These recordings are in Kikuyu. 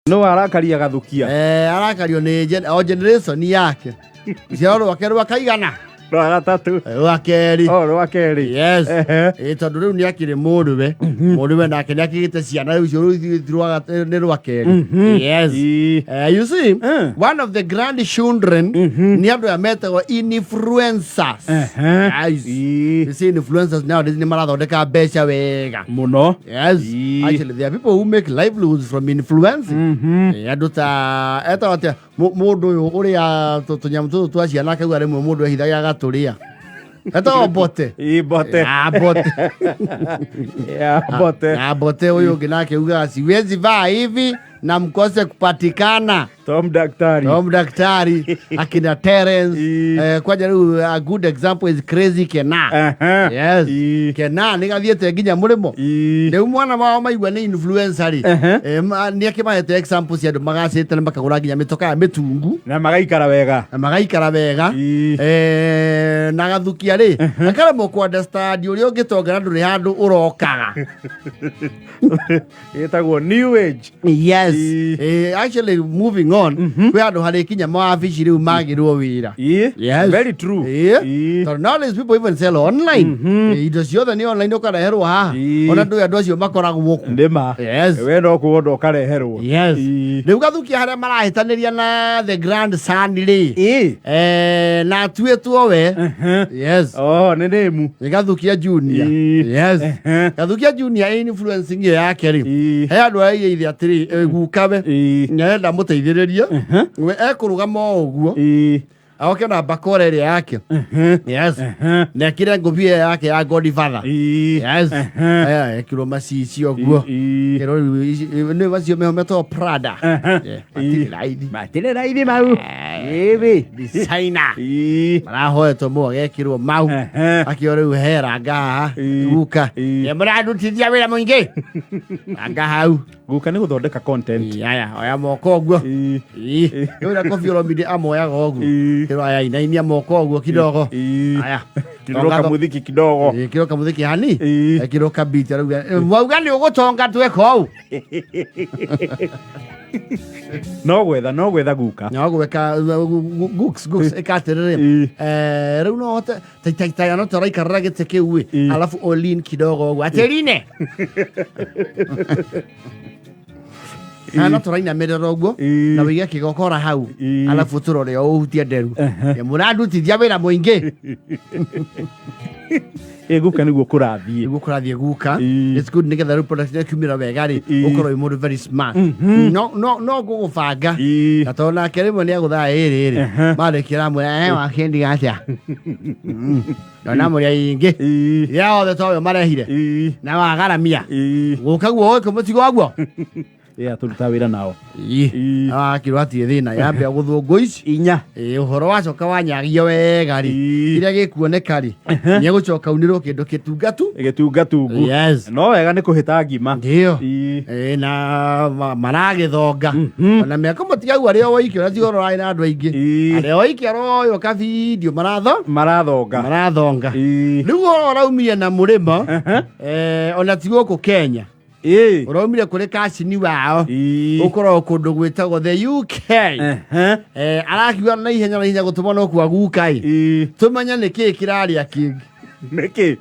No arakaria gathukia. Eh, arakario nĩ o generation yake. Rũciaro rwake rwa kaigana? Rwa gatatũ. Rwa kerĩ. O rwa kerĩ. Yes. Ehe. Ĩ tondũ rĩu nĩ akĩrĩ mũrũwe. Mũrũwe nake nĩ akĩgĩte ciana rĩu ũcio rĩu ti nĩ rwa kerĩ. Yes. Ii. You see, one of the grandchildren nĩ andũ aya metagwo influencers. Yes. Ii. You see, influencers nowadays nĩ marathondeka mbeca wega. Mũno. Yes. Ii. Actually, there are people who make livelihoods from influencing. Eh, andũ ta etagwo atĩa mũndũ ũyũ ũrĩa tũnyamũ tũtũ twa ciana akauga rĩmwe mũndũ ehithaga agatũrĩa. Etagwo bote. Ii bote. Ah, bote. Ya bote. Na bote ũyũ ũngĩ nake ugaga siwezi vaa hivi na mkose kupatikana. Tom Daktari. Tom Daktari akina Terence. Ii. Eh, kwanja rĩu a good example is Crazy Kena. Yes. Ii. Kena nĩ gathiĩte nginya mũrĩmo. Ii. Rĩu mwana wao maigua nĩ influencer rĩ. Ehe. Eh, nĩ akĩmahete example cia andũ magacĩte na makagũra nginya mĩtoka ya mĩtungu Na magaikara wega. Na magaikara wega. Ii. Eh, na gathukia rĩ akaremwo kũ understand ũrĩa ũngĩtonga na ndũrĩ handũ ũrokaga. Ĩtagwo New Age. Yes. Ii. Eh, actually moving on, kwĩ handũ harĩkinya mawabici rĩu magĩrwo wĩra. Ii. Yes. Very true. Ii. Ii. Tondũ nowadays people even sell online. Eh, indo ciothe nĩ online ũkareherwo haha. Ii. Ona ndũĩ andũ acio makoragwo kũ. Nĩma. Yes. We no kuonda ũkareherwo. Yes. Ii. Rĩu gathukia harĩa marahĩtanĩria na the grand son rĩ. Ii. Eh, na atuĩtwo we. Yes. Oh, nĩ nĩmu. Nĩ Gathukia Junior. Ii. Yes. Ehe. Gathukia Junior influencing ĩyo yake rĩ. Ii. He andũ arĩa atĩrĩ gukawe. Ii. Nĩarenda mũteithĩrĩrie. We ekũrũgama o ũguo. Ii. Aoke na bakora ĩrĩa yake. Yes. Na ekĩre ngũbia yake ya Godfather. Ii. Yes. Aya ekĩrwo macicio ũguo. Ii. Kĩrwo rĩu nĩ macio meho metagwo Prada. Yeah, matirĩ raithi. Matirĩ raithi mau. Ĩĩ. Designer. Ii. Marahoetwo mo agekĩrwo mau. Akĩo rĩu heranga haha. Ii. Guka. Ii. Nĩ mũrandutithia wĩra mũingĩ. Ranga hau. Guka nĩ gũthondeka content. Ii, Aya, oya moko ũguo. Ii. Ii. Rĩu na Koffi Olomide amoyaga ũguo. Ii. Kĩrwo aya inainia moko ũguo kidogo. Ii. Aya. Kĩrwo kamuthiki kidogo. Ii, kĩrwo kamuthiki hani. Ii. Ekĩrwo kabiti arauga. Mwauga nĩ ũgũtonga tweka ũũ. No gwetha no gwetha guka. No gweka gooks gooks ĩka atĩrĩrĩ. Ii. Eh, rĩu no hote taitaya no tũraikarĩra gĩtĩ kĩu ĩ. Ii. Alafu olin kidogo ũguo. Atĩrine. Na no tũrainamĩrĩra ũguo Ii. na wĩige kĩgokora hau Ii. alafu tũrore o ũhutie nderu. Mũrandutithia wĩra mũingĩ. Ĩ guka nĩguo kũrathiĩ. Nĩguo kũrathiĩ guka. Ii. It's good nĩgetha rĩu product ĩkiumĩra wega rĩ Ii. ũkorwo wĩ mũndũ very smart. No no ngũgũbanga. Ii. Na tondũ nake rĩmwe nĩ agũthaa ĩrĩ rĩ marĩkia aramwĩra eh wakĩndiga atĩa. Ndona mũrĩa ingĩ. Ii. Ya othe toyo marehire. Ii. Na wagaramia. Ii. Gũka guo ũĩ mũtigo waguo. Ĩ atũruta wĩra nao. Ii. Akĩrwo hatirĩ thĩna yambia gũthũngũ ici. Inya. Ĩ, ũhoro wacoka wanyagio wega rĩ Ii. kĩrĩa gĩkuoneka rĩ nĩegũcoka unĩrwo kĩndũ kĩtungatu. Gĩtungatungu. Yes. No wega nĩ kũhĩta ngima. Ndio. Ii. Ĩ, na maragĩthonga ona mĩaka mũtigau arĩ o waiki ona tiga ũrarĩ na andũ aingĩ Ii. arĩ o waiki aroywo kabidio maratho Marathonga. marathonga. Ii. Rĩu ũhoro ũraumire na mũrĩmo eh, ona ti gũkũ Kenya Ĩ. ũraumire kũrĩ kacini wao Ii. ũkoragwo kũndũ gwĩtagwo the UK. Eh, arakiuga na ihenya na ihenya gũtũmwo no kwa guka ĩ Ii. tũmenye nĩ kĩĩ kĩrarĩa kĩngĩ. Nĩkĩ?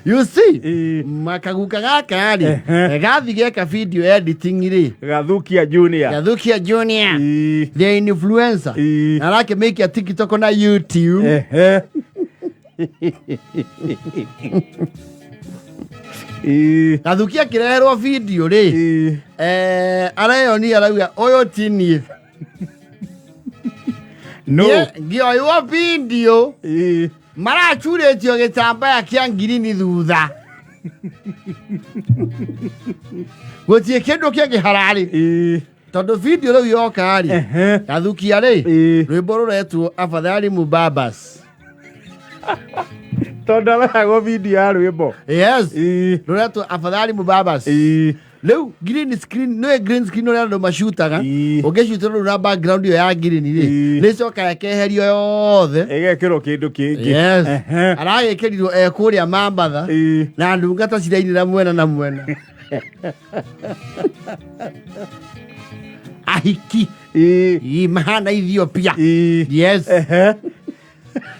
You see, Ii. makaguka gaka rĩ gathi geka video editing rĩ Gathukia Junior. Gathukia Junior Ii. the influencer Ii. na arakĩmĩikia TikTok na YouTube. Ehe. Ii. Gathukia akĩreherwo video rĩ Ii. eh, areyonia arauga ũyũ ti niĩ. No. Ngĩoywo video Ii. maracurĩtio gĩtambaya kĩa ngirini thutha gũtirĩ kĩndũ kĩngĩ hararĩ Ii. tondũ video rĩu yoka rĩ Ehe. gathukia rĩ Ii. rwĩmbo rũretwo afadhali mubabas. Tondũ aroyagwo video ya rwĩmbo. Yes. Ii. Rũretwo afadhali mubabas. Ii. Rĩu green screen nĩ green screen ũrĩa andũ macutaga Ii. ũngĩcutĩrwo rĩu na background ĩyo ya green rĩ Ii. nĩ coka ĩkeherio yothe. Ĩgekĩrwo kĩndũ kĩngĩ. Yes. Ehe. Aragĩkĩrirwo e kũrĩa Mambatha Ii. na ndungata cirainĩra mwena na mwena. Ahiki. Ĩĩ. Ii, mahana Ethiopia. Ĩĩ. Yes. Ehe.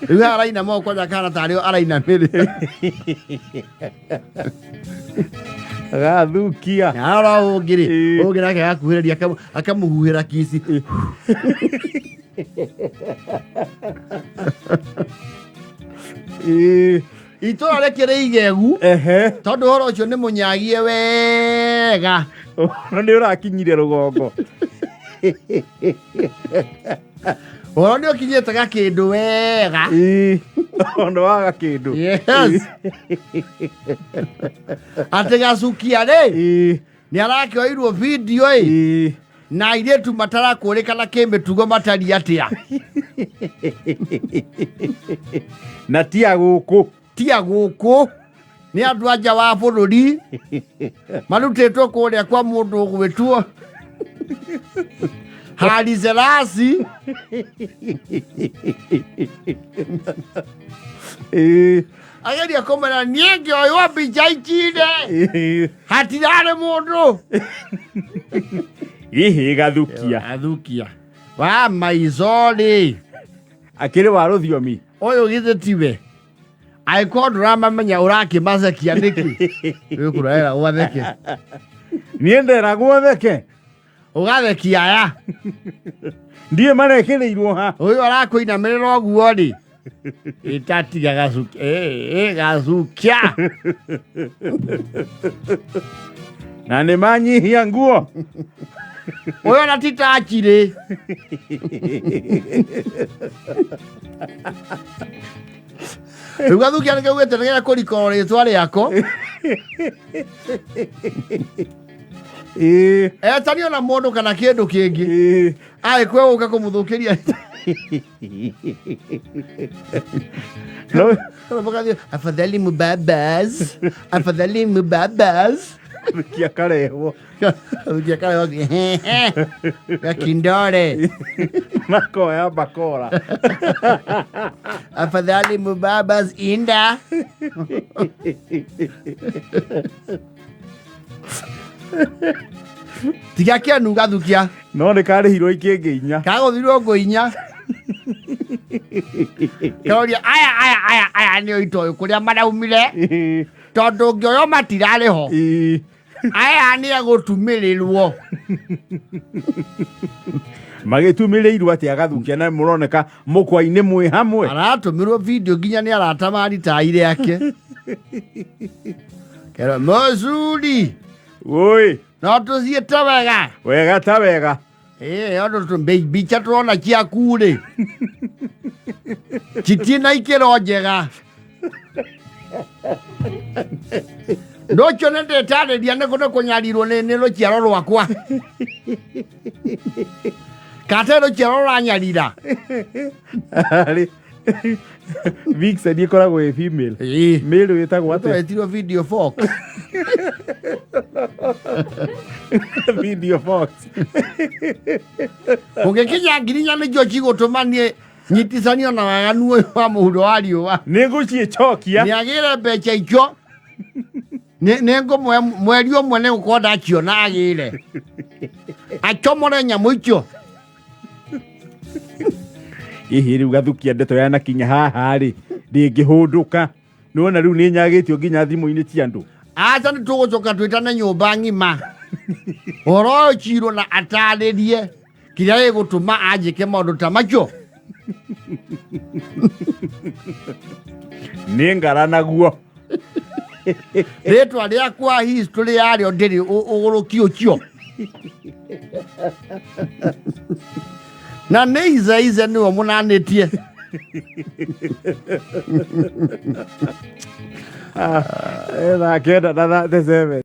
Rĩu araina moko kwanja kana tarĩ arainamĩrĩra. Gathukia. Arora ũngĩ rĩ, Ĩĩ. ũngĩ nake agakuhĩrĩria akamũhuhĩra kici. Ĩĩ. Itũra rĩkĩrĩ igegu Ehe. tondũ ũhoro ũcio nĩ mũnyagie wega. Ũhoro nĩ ũrakinyire rũgongo. Ũhoro nĩ ũkinyĩte gakĩndũ wega. Ĩĩ. Ũndũ wa gakĩndũ. Yes. Atĩ gacukia rĩ Ĩĩ. nĩ arakĩoirwo video ĩ Ĩĩ. na airĩtu matarakũrĩkana kĩmĩtugo matariĩ atĩa. Na ti a gũkũ. Tia gũkũ nĩ andũ a nja wa bũrũri marutĩtwo kũrĩa kwa mũndũ ũgwĩtwo Haile Selassie. Ĩĩ. Ageria kũmera niĩ ngĩoywo mbica icinde Ĩĩ. hatirarĩ mũndũ. Hihi gathukia. Athukia wa maizorĩ. Akĩrĩ wa rũthiomi. Ũyũ githĩ tiwe angĩkorwo ndũramamenya ũrakĩmacekia nĩkĩ wĩkũrorera ũgatheke. Niĩ nderagwo theke. Ũgathekia aya. Ndiĩ marekĩrĩirwo ha. Ũyũ arakũinamĩrĩra ũguo rĩ ĩtatiga gacukia gacukia. Na nĩ manyihia nguo. Ũyũ ona ti tachirĩ. Rĩu gathukia nĩ kaugĩte nĩgetha kũrikoro rĩtwa rĩako. Ĩĩ. Etanio na mũndũ kana kĩndũ kĩngĩ. Ĩĩ. Agĩkue gũka kũmũthũkĩria. No Mũgathiĩ, afadhali mubabas, afadhali mubabas. gathukia karehwo. Gathukia karehwo gakindore. Makoya bakora. Afadhali mubabas inda. Tiga kĩanu gathukia. No nĩ karĩhirwo ikĩngĩ inya. Kagũthirwo ngũ inya. Karoria aya aya aya aya nĩ itoĩ kũrĩa maraumire. Ĩĩ. Tondũ ngĩoywo matirarĩ ho. Ĩĩ. Aya nĩ agũtumĩrĩrwo. Magĩtumĩrĩirwo atĩa gathukia na mũroneka mũkwa-inĩ mwĩ hamwe. Aratũmĩrwo video nginya nĩ arata maritaire ake. Kero mũcuri. Woi. No tũthiĩte wega. Wega ta wega. Ĩĩ ũndũ mbica tũrona ciaku rĩ. Citirĩ na ikĩro njega. Ndũcio nĩ ndĩtarĩria nĩ kũ kũnyarirwo nĩ rũciaro rwakwa. Kate rũciaro rũranyarira. Arĩ. Vixen ĩkoragwo ĩ female. Ĩĩ. Male wĩtagwo atĩa? Twetirwo video fox. Video fox. Ũngĩkinya 4,000 nĩcio cigũtũma niĩ nyiticanio na waganu ũyũ wa mũhuro wa riũa. Nĩ ngũciĩcokia. Nĩagĩre mbeca icio. Nĩ ngũmũhe mweri ũmwe nĩ gũkorwo ndaciona agĩre. Acomore nyamũ icio. Hihi rĩu gathukia ndeto yanakinya haha rĩ ndĩngĩhũndũka. Nĩwona rĩu nĩ nyagĩtio nginya thimũ-inĩ cia andũ. Aca nĩ tũgũcoka twĩtane nyũmba ng'ima. Ũhoro ũyũ cirwo na atarĩrie kĩrĩa gĩgũtũma anjĩke maũndũ ta macio. Nĩ ngara naguo. Rĩtwa rĩakwa history yarĩo ndĩrĩ ũgũrũki ũcio. Na nĩ ize ize nĩwe mũnanĩtie. Thaa 9 na 37.